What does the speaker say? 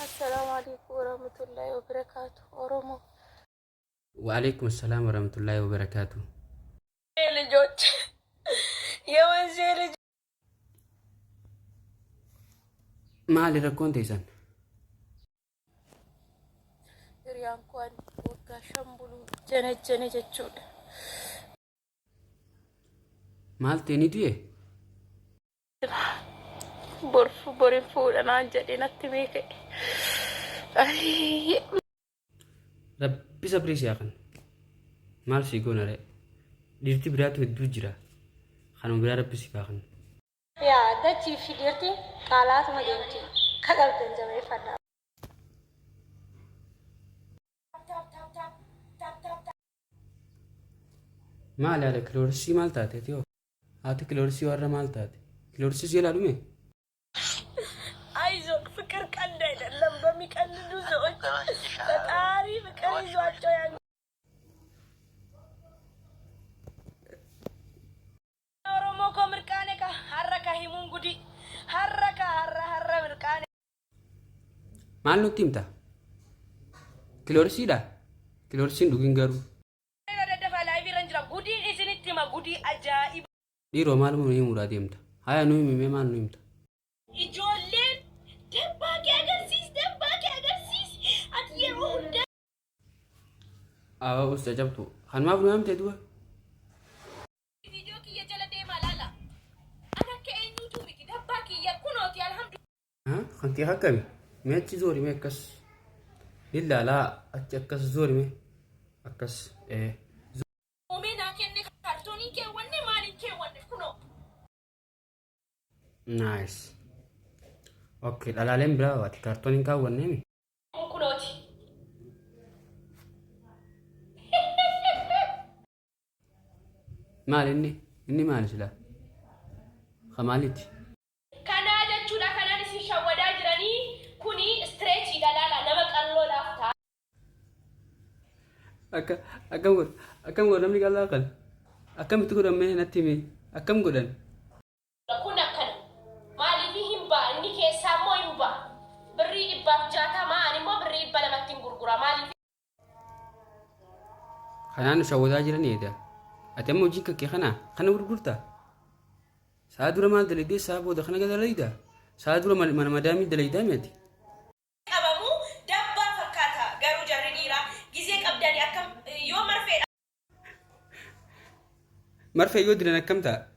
Assalaamu alaikum warahmatullahi wabarakaatu. Oromoo. Wa'alaikum assalam warahmatullahi wabarakatuh. ልጆች የወንዜ ልጅ Maali rakkoon teessan? Hiriyaan koo ani waggaa 5 bulu janajjane jechuudha. Maal ta'e ni du'e? Borfu borin fuudha naan jedhee natti beeka'e. Ayii. Rabbi sabrii si haa kennu. Maal sii goona ree? Dhiirti biraatu hedduu jira. Kanuma biraa rabbi siif haa kennu. Yaa dachii fi dhiirti qaalaatuma deemti ka qabdan jabeeffadhaa. Maali haadha kiloorsii maal taate ati hoo? Haati kiloorsii warra maal taate? Kiloorsii si jalaa dhume? አይዞህ ፍቅር ቀልድ አይደለም። በሚቀልዱ ሰዎች ፈጣሪ ፍቅር ይዟቸው ያን ኦሮሞ ኮ ምርቃኔ ካ ሀረ ካ ሂሙን ጉዲ ሀረ ካ ሀረ ሀረ ምርቃኔ Maal nutti himta? Kiloorsiidha? Kiloorsiin dhugin garuu. daddafaa laayivii irra jira gudiin isinitti hima gudii ajaa'iba Dhiiroo maaluma nu himuudhaa deemta? Haya nu himi mee maal nu himta? Ijoolleen dambaa kee agarsiis dambaa kee agarsiis ati yeroo hundaa Awwa us cacabtu. Kanumaaf nu yaamte du'a? Viidiyoo kiyya jala deemaa laala. An akka eenyuutuu miti dabbaa kiyya kunooti alhamdulillah. Kan kee akkami? Mee achi zoori mee akkas. Lillaalaa achi akkas zoori mee akkas ee. Uumee naa kenne kaartoonii keewwanne maaliin keewwanne kunoo. Nice. Okay, dhalaaleen biraa waati kaartoon hin kaawwanneemi. Kun kunooti. Maal inni? Inni maali silaa? Ka maaliiti? Kanaa jechuudha kanaan isin shawwadaa jiranii kuni stretch dha laala nama qalloodhaaf ta'a. Akka akkam godha akkam godha namni qal'aa kan akkamitti godhan mee natti himi akkam godhan? Kun akkana maaliif hin ba'a inni keessaa immoo hin ba'a birrii 160 ani immoo birrii 200tti hin gurgura maaliif. Kanaan nu shawwadaa jiran eeda. Ati amma hojiin kakkee kana kana gurgurta. Sa'a dura maal dalaydee sa'a booda kana dalayda. Sa'a dura mana madaamii dalaydaa mi ati? Qabamu dabbaa fakkaata garuu jarri dhiiraa gizee qabdani akkam yoo marfeedha. Marfee yoo didan akkam ta'a?